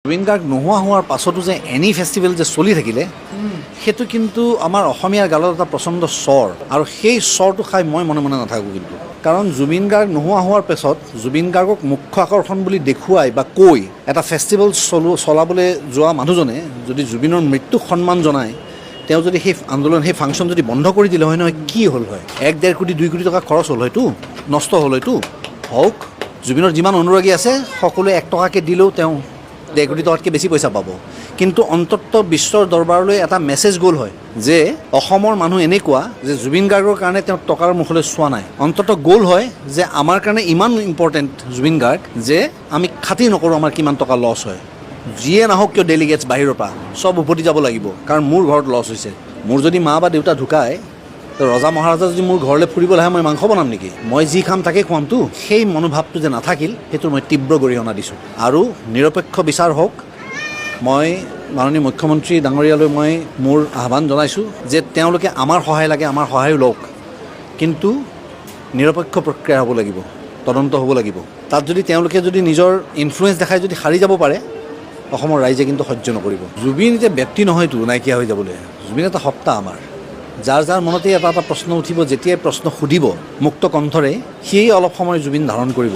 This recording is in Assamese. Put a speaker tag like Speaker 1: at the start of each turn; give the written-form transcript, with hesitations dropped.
Speaker 1: জুবিন গাৰ্গ নোহোৱা হোৱাৰ পাছতো যে এনি ফেষ্টিভেল যে চলি থাকিলে, সেইটো কিন্তু আমাৰ অসমীয়াৰ গালত এটা প্ৰচণ্ড চৰ আৰু সেই চৰটো খাই মই মনে মনে নাথাকোঁ কিন্তু। কাৰণ জুবিন গাৰ্গ নোহোৱা হোৱাৰ পিছত জুবিন গাৰ্গক মুখ্য আকৰ্ষণ বুলি দেখুৱাই বা কৈ এটা ফেষ্টিভেল চলাবলৈ যোৱা মানুহজনে যদি জুবিনৰ মৃত্যুক সন্মান জনাই তেওঁ যদি সেই আন্দোলন, সেই ফাংচন যদি বন্ধ কৰি দিলে হয় নহয়, কি হ'ল হয়? 1-1.5 কোটি, 2 কোটি টকা খৰচ হ'ল হয়তো, নষ্ট হ'ল হয়তো। হওক, জুবিনৰ যিমান অনুৰাগী আছে সকলোৱে 1 টকাকৈ দিলেও তেওঁ 1.5 কোটি টকাতকৈ বেছি পইচা পাব। কিন্তু অন্ততঃ বিশ্বৰ দৰবাৰলৈ এটা মেছেজ গ'ল হয় যে অসমৰ মানুহ এনেকুৱা যে জুবিন গাৰ্গৰ কাৰণে তেওঁ টকাৰ মুখলৈ চোৱা নাই। অন্ততঃ গ'ল হয় যে আমাৰ কাৰণে ইমান ইম্পৰ্টেণ্ট জুবিন গাৰ্গ যে আমি খাতিৰ নকৰোঁ আমাৰ কিমান টকা লছ হয়। যিয়ে নাহক কিয় ডেলিগেটছ বাহিৰৰ পৰা, চব উভতি যাব লাগিব, কাৰণ মোৰ ঘৰত লছ হৈছে। মোৰ যদি মা বা দেউতা ঢুকায়, তো ৰজা মহাৰাজা যদি মোৰ ঘৰলৈ ফুৰিবলৈ আহে, মই মাংস বনাম নেকি? মই যি খাম তাকে খুৱামতো। সেই মনোভাৱটো যে নাথাকিল, সেইটো মই তীব্ৰ গৰিহণা দিছোঁ আৰু নিৰপেক্ষ বিচাৰ হওক। মই মাননীয় মুখ্যমন্ত্ৰী ডাঙৰীয়ালৈ মই মোৰ আহ্বান জনাইছোঁ যে তেওঁলোকে আমাৰ সহায় লাগে, আমাৰ সহায়ো লওক, কিন্তু নিৰপেক্ষ প্ৰক্ৰিয়া হ'ব লাগিব, তদন্ত হ'ব লাগিব। তাত যদি তেওঁলোকে যদি নিজৰ ইনফ্লুৱেঞ্চ দেখাই যদি সাৰি যাব পাৰে, অসমৰ ৰাইজে কিন্তু সহ্য নকৰিব। জুবিন এতিয়া ব্যক্তি নহয়তো নাইকিয়া হৈ যাবলৈ। জুবিন এটা সত্তা আমাৰ। যাৰ যাৰ মনতেই এটা এটা প্ৰশ্ন উঠিব, যেতিয়াই প্ৰশ্ন সুধিব মুক্ত কণ্ঠৰে, সিয়েই অলপ সময় জুবিন ধাৰণ কৰিব।